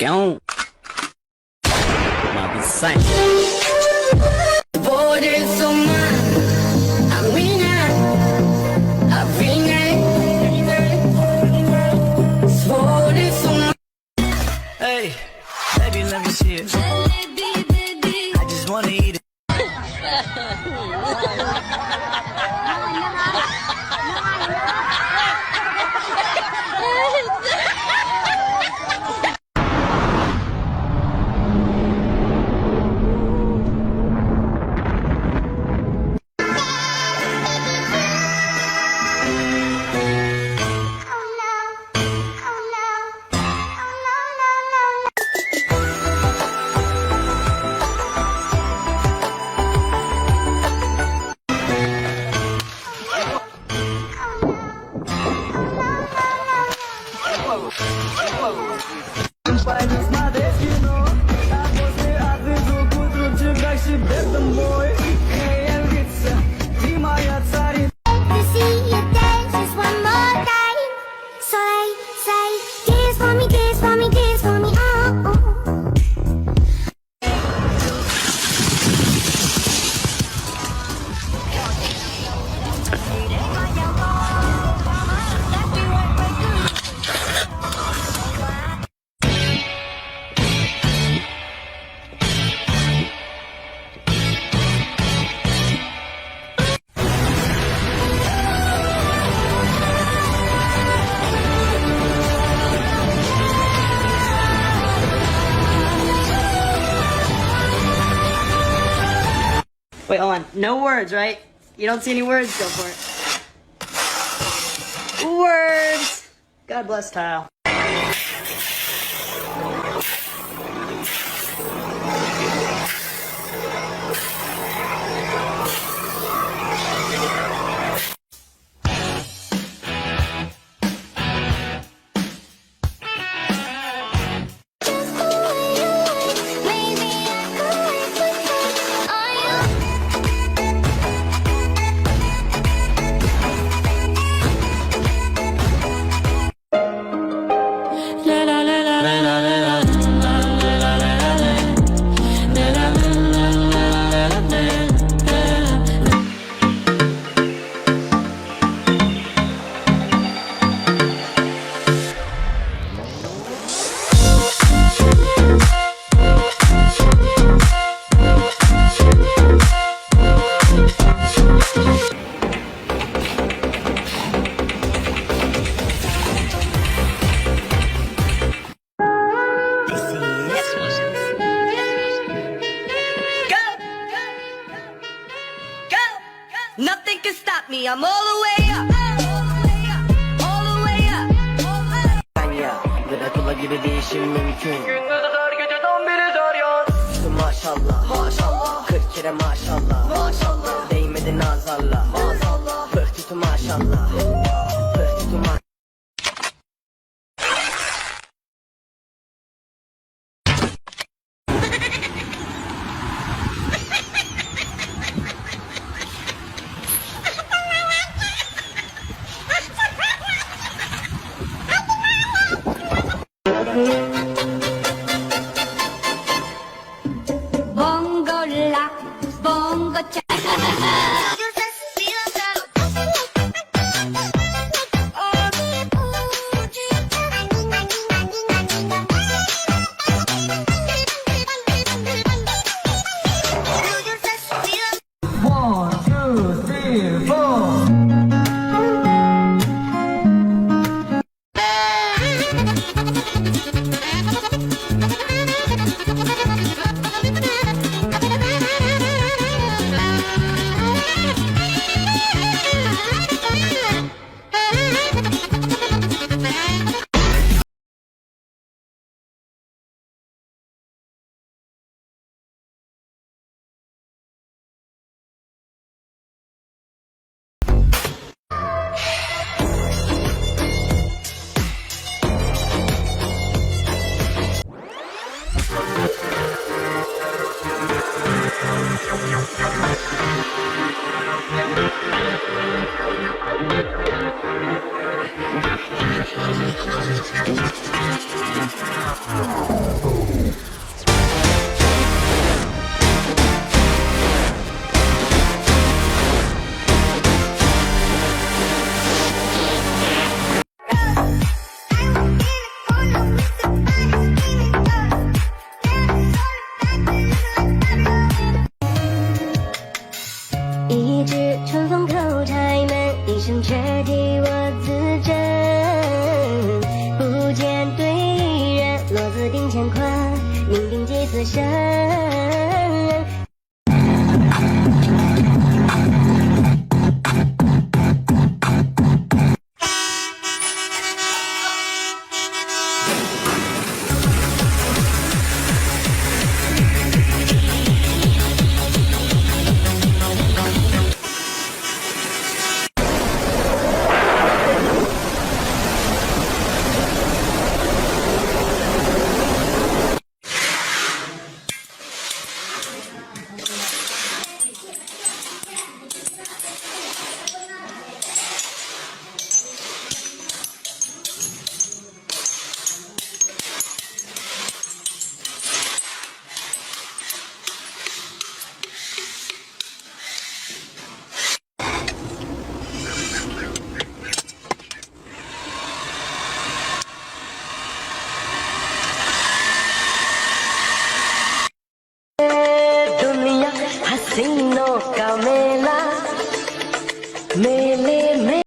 क्यों Mabisai. Hey, baby, let me see it. I just wanna eat it. Oh no. Oh no. Oh no, no, no, no. Пойду смотреть кино, а после отвезу к утру тебя к себе домой. Эй, львица, ты моя царица. To see you dance just one more time. So they say, dance for me, dance for me, dance for me, oh. oh. Wait, hold on. No words, right? You don't see any words? Go for it. Words! God bless Tile. Just the way you like, maybe I could wait for you. Are you? Go! Go! Nothing can stop me. I'm all the way up. All the way up. Drakula gibi değişim mümkün. Gündüz zor geceden biri zor yol. Maşallah. Maşallah. 40 kere maşallah. Maşallah. Değmedi nazarla. Maazallah. Pıh maşallah. Pıh maşallah. Bongo la, bongo cha. One, two, three, four. 乾坤，命定几次生。दुनिया हसीनों का।